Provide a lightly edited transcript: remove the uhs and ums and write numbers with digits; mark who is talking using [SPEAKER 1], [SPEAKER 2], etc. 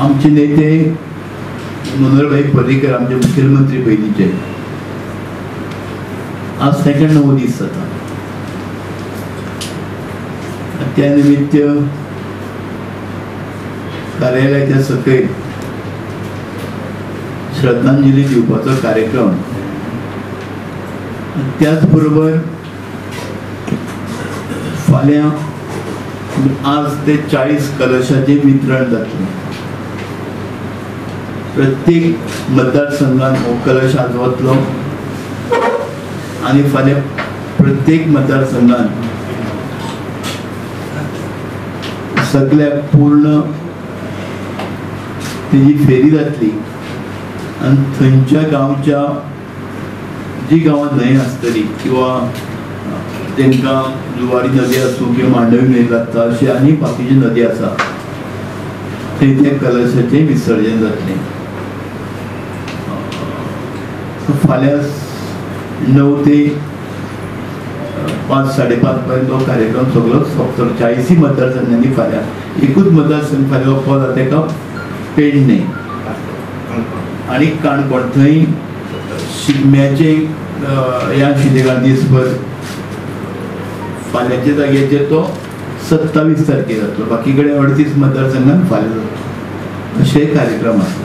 [SPEAKER 1] आमचे नेते मनोहरभाई पर्रीकर आमचे मुख्यमंत्री पयलींचे आज तांकां 9 दीस जाता। त्या निमित्त कार्यालयाच्या सकयल श्रद्धांजली दिवपाचो कार्यक्रम, त्याच बरोबर फाल्यां आज ते 40 कलशाचें वितरण जातलें। प्रत्येक मतदारसंघात हो कलश आज वतलो आनी फाल्यां प्रत्येक मतदारसंघात सगळ्याक पूर्ण तेजी फेरी जातली आनी थंयच्या गांवच्या जी गांवां न्हंय आसतली किंवा तांकां जुवारी नदी आसूं किंवा मांडवी न्हंय लागता अशी आनी बाकीच्यो नदी आसा थंय त्या कलशाचें विसर्जन जातलें। फाल्यां 9 ते 5 साडे 5 पर्यंत हो कार्यक्रम सगळो सोंपतलो। 40 मतदारसंघांनी फाल्यां एकूच मतदारसंघ फाल्यां वचपाक जाता तेका पेडणे आनी काणकोण, थंय शिगम्याचे हें आशिल्लें का दीसभर फाल्यांच्या जाग्याचेर तो 27 तारखेर जातलो, बाकी कडेन 38 मतदारसंघान फाल्यां जातलो। अशे कार्यक्रम आसा।